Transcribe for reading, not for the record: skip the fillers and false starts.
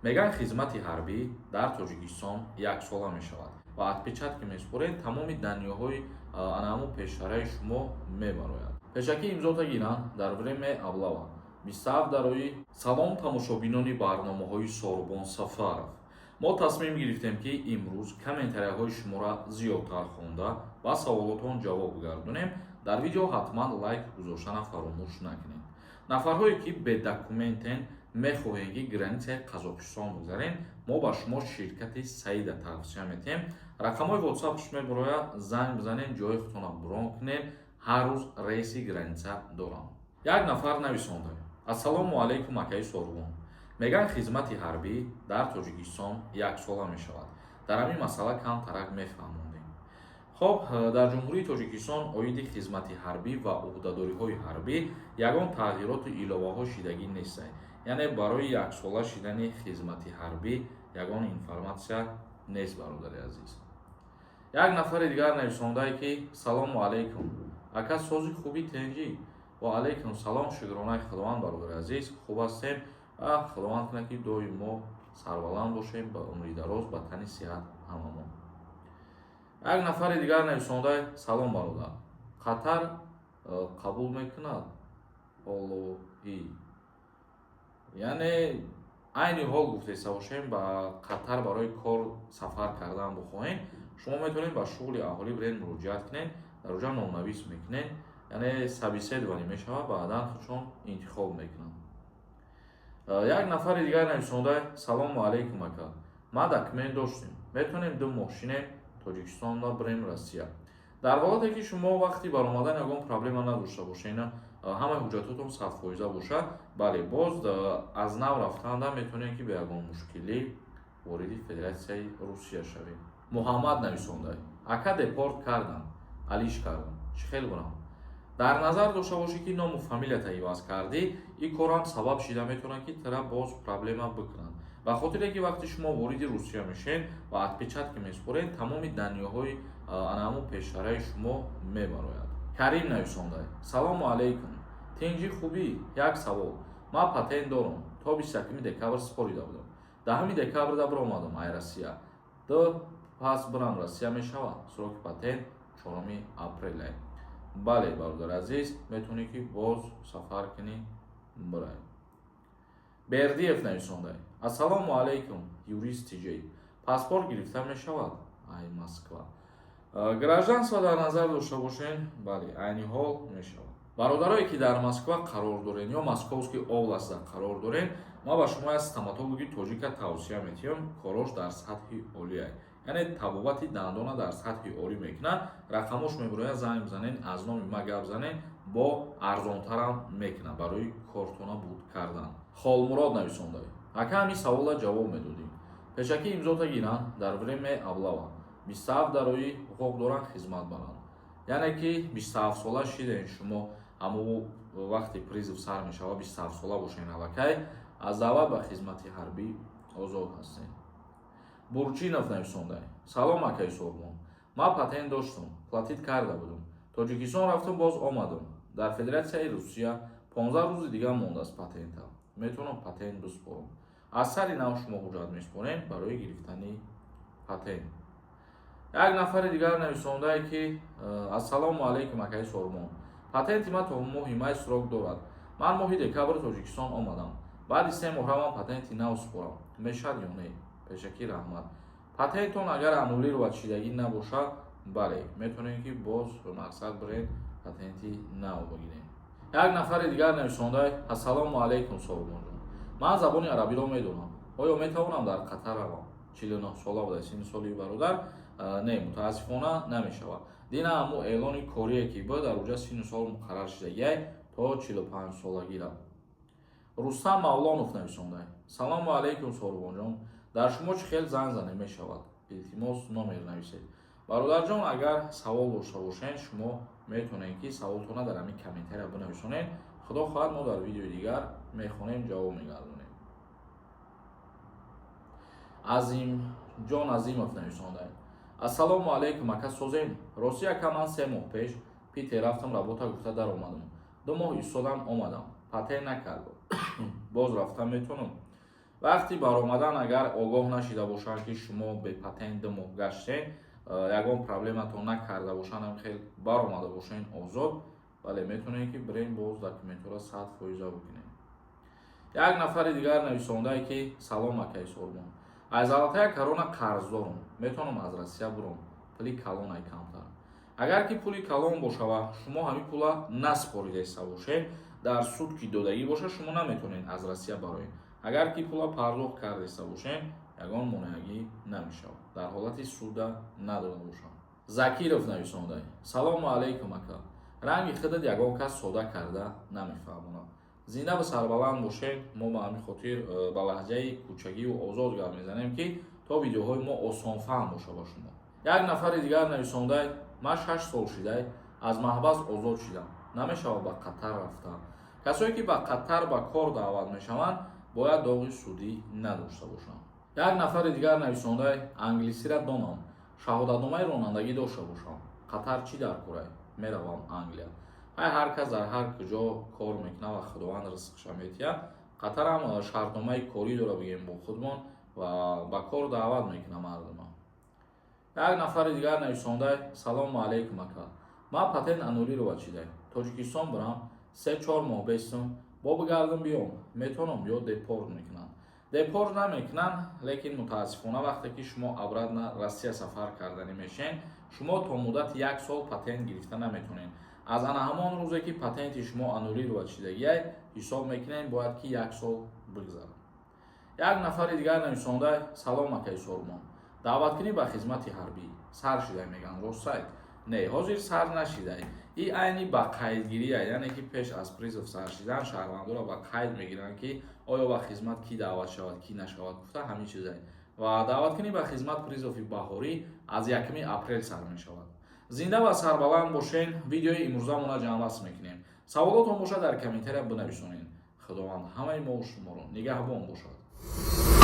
Мегӯянд, хизмати ҳарбӣ дар Тоҷикистон яксола мешавад ва отпечатки месупоред, тамоми данныеҳои анаҳамун пешараи шумо мебарояд. Пешакӣ имзота гиранд дар время облава 27 дарои. Салом, тамошобинони барномаҳои Сорубон Сафаров. Мо тасмим гирифтем, ки имрӯз комментарияҳои шуморо зиёдтар хонда, ба саволотон ҷавоб гардонем. Дар видео ҳатман лайк гузоштана фаромӯш накунед. Нафарҳое ки бедокументен, мехоҳем, ки границаи Қазоқистон бигзарем, мо ба шумо ширкати Саида тавсия метиҳем. Рақамҳои WhatsApp мебарояд, занг бизанед, ҷои худтонро брон кунед. Ҳар рӯз рейси граница дорам. Як нафар нависонда: «Ассалому алайкум, акаи Сорубон. Мегӯянд, хизмати ҳарбӣ дар Тоҷикистон яксола мешавад. Дар ҳамин масъала камтарак мефаҳмондем». Хоб, дар Ҷумҳурии Тоҷикистон оиди хизмати ҳарбӣ ва ӯҳдадориҳои ҳарбӣ ягон тағйироту иловаҳо шидагӣ нестанд. Яъне барои яксола шидани хизмати ҳарбӣ ягон информатсия нест, бародари азиз. Як нафари дигар нависондае, ки: «Салому алайкум, ака, сози, хуби, тенҷӣ?» Ва алайкум салом, шукронаи Худованд, бародари азиз, хуб ҳастем. Худованд кунад, ки доим мо сарбаланд бошем, ба умри дароз, ба тани сиҳат ҳамамон. Як нафари дигар нависонда: «Салом, бародар, Қатар қабул мекунад ҳолоҳӣ?» Яъне айни ҳол гуфтеста бошем, ба Қатар барои кор сафар кардан бихоҳем, шумо метавонед ба шуғли аҳолӣ биред, муроҷиат кунед, дар оҷа номнавис мекунед, яъне собеседование мешавад, баъдан худшон интихоб мекунанд. Як нафари дигар нависонда: «Салому алайкум, ака, ма документ доштем, метавонем 2 моҳ шинем Тоҷикистонда, бирем Россия?» Дар ҳолате ки шумо вақти баромадан ягон проблема надошта бошед, ҳамаи ҳуҷҷатотон 100% бошад, бале, боз аз нав рафтанда метавонем, ки бе ягон мушкилӣ вориди Федератсияи Русия шавем. Муҳаммад нависонда: «Ака, депорт кардам, алиш кардам, чӣ хел кунам?» Дар назар дошта бошӣ, ки ному фамилията иваз кардӣ, ин корам сабаб шида метавонад, ки тира боз проблема бикунанд, ба хотире ки вақте шумо вориди Русия мешед ва отпечатки месупоред, тамоми данныеҳои анаҳамун пешараи шумо мебарояд. Карим нависонда: «Салому алайкум, тинҷӣ, хубӣ? Як савол: ман патент дорам, то 21 декабр супорида будам, 10 декабрда биромадам ай Россия, ду пас бирам Россия мешавад? Сроки патент 4 апреле». Бале, бародари азиз, метавонӣ, ки боз сафар кунӣ, бирай. Бердиев нависонда: «Ассалому алайкум, юрист тиҷей, паспорт гирифта мешавад ай Москва?» Гражданство дар назар дошта бошен, бале, айни ҳол мешавад. Бародарое ки дар Москва қарор дорен ё Московский областда қарор дорен, ма ба шумо як стоматологи тоҷика тавсия метиҳам. Корош дар сатҳи олия, яъне табобати дандона дар сатҳи олӣ мекунад. Рақамош мебирояд, занг бизанед, аз номи ма гап занед, бо арзонтарам мекунад барои кортона буд кардан. Холмурод нависонда: «Ака, ҳамин савола ҷавоб медодӣ. Пешакӣ имзота гиранд дар время облава 27 дарои ҳуқуқ доранд хизмат баранд?» Яъне ки 27 сола шиден шумо, ҳамо вақте призыв сар мешавад, 27 сола бошен, аллакай аз даъват ба хизмати ҳарбӣ озод ҳастем. Бурчинов нависонда: «Салом, акаи Сорбон, ман патент доштум, платить карда будум, Тоҷикистон рафтум, боз омадум, дар Федератсияи Русия 15 рӯзи дигар мондааст патентам, метавонам патент биспорам?» Аз сари нав шумо ҳуҷҷат месупорем барои гирифтани патент. Як нафари дигар нависондае, ки: «Ассалому алайкум, акаи Сорбон, патенти ман то моҳи май срок дорад. Ман моҳи декабр Тоҷикистон омадам, баъди 3 моҳ равам, патенти нав супорам, мешавад ё не? Пешакӣ раҳмат». Патентон агар аннулировать шидагӣ набошад, бале, метавонем, ки боз мақсад биред, патенти нав бигирем. Як нафари дигар нависонда: «Ассалому алайкум, Сорбонҷон, ман забони арабиро медонам, оё метавонам дар Қатар равам?» 49 сола буда синни соли бародар. Не, мутаассифона, намешавад. Дина ҳамун эълони корие ки буд, дар уҷа синну сол муқаррар шидагиай то 45 солагира. Рустам Мавлонов нависонда: «Салому алайкум, Сорубонҷон, дар шумо чӣ хел занг зане мешавад? Илтимос, номер нависед». Бародарҷон, агар савол дошта бошед, шумо метавонед, ки саволтона дар ҳамин комментария бинависонед. Худо хоҳад, мо дар видеои дигар мехонем, ҷавоб мегардонем. Азимҷон Азимов нависонда: «Ассалому алайкум, ака, созем? Ростӣ, ака, ман 3 моҳ пеш Питер рафтам, работа гуфта даромадам, 2 моҳ истодам, омадам, патент накардам, боз рафтам метавонам?» Вақти баромадан агар огоҳ нашида бошанд, ки шумо бепатент 2 моҳ гаштен, ягон проблематон накарда бошанд, ам хел баромада бошен озод, бале, метавонед, ки бирен, боз документҳоро 100 фоиза бикунед. Як нафари дигар нависондае, ки: «Салом, акаи Сормон, аз Золотая Корона қарздорам, метавонам аз Россия буром? Пули калон ай камтар?» Агар ки пули калон боша ва шумо ҳамин пула насупоридаиста бошед, дар суд ки додагӣ боша, шумо наметавонед аз Россия бароед. Агар ки пула пардохт кардаиста бошед, ягон монеагӣ намешавад, дар ҳолати суда надода бошам. Закиров нависонда: «Салому алайкум, ака, ранги худат ягон кас сода карда намефаҳмонад. Зинда ва сарбаланд бошед. Мо ба ҳамин хотир ба лаҳҷаи кӯчагиву озод гап мезанем, ки то видеоҳои мо осонфаҳм боша ба шумо. Як нафари дигар нависондай: «Ман 6 сол шидай аз маҳбас озод шидам, намешавад ба Қатар рафтам?» Касое ки ба Қатар ба кор даъват мешаванд, бояд доғи судӣ надошта бошанд. Як нафари дигар нависондай: «Англисира донам, шаҳодатномаи ронандагӣ дошта бошам, Қатар чӣ дар корай? Меравам Англия». Ҳай, ҳар кас дар ҳар куҷо кор мекунад ва Худованд ризқша метиҳад. Қатарам шартномаи корӣ дора, бигем, бо худмон ва ба кор даъват мекунад мардума. Як нафари дигар нависондай: «Салому алайкум, ака, ман патент аннулировать шидай, Тоҷикистон бурам, 3-4 моҳ бестум, бо бигардам биём, метавонам ё депорт мекунанд?» Депорт намекунанд, лекин мутаассифона, вақте ки шумо обратно Россия сафар карданӣ мешен, шумо то муддати як сол патент гирифта наметавонед. Аз ана ҳамон рӯзе ки патенти шумо аннулировать шидагиай ҳисоб мекунем, бояд ки як сол бигзарад. Як нафари дигар нависонда: «Салом, акаи Сормон, даъваткунӣ ба хизмати ҳарбӣ сар шидай, мегӯянд, ростай?» Не, ҳозир сар нашидай. И айни ба қайдгирия, яъне ки пеш аз призыв сар шидан шаҳрвандоро ба қайд мегиранд, ки оё ба хизмат кӣ даъват шавад, кӣ нашавад, гуфта ҳамин чизае. Ва даъваткунӣ ба хизмат, призыв и баҳорӣ аз 1 апрел сар мешавад. Зинда ва сарбаланд бошен. Видеои имрӯзамона ҷамъбаст мекунем. Саволотон бошад, дар комментария бинависонед. Худованд ҳамаи мову шуморо нигаҳбон бошад.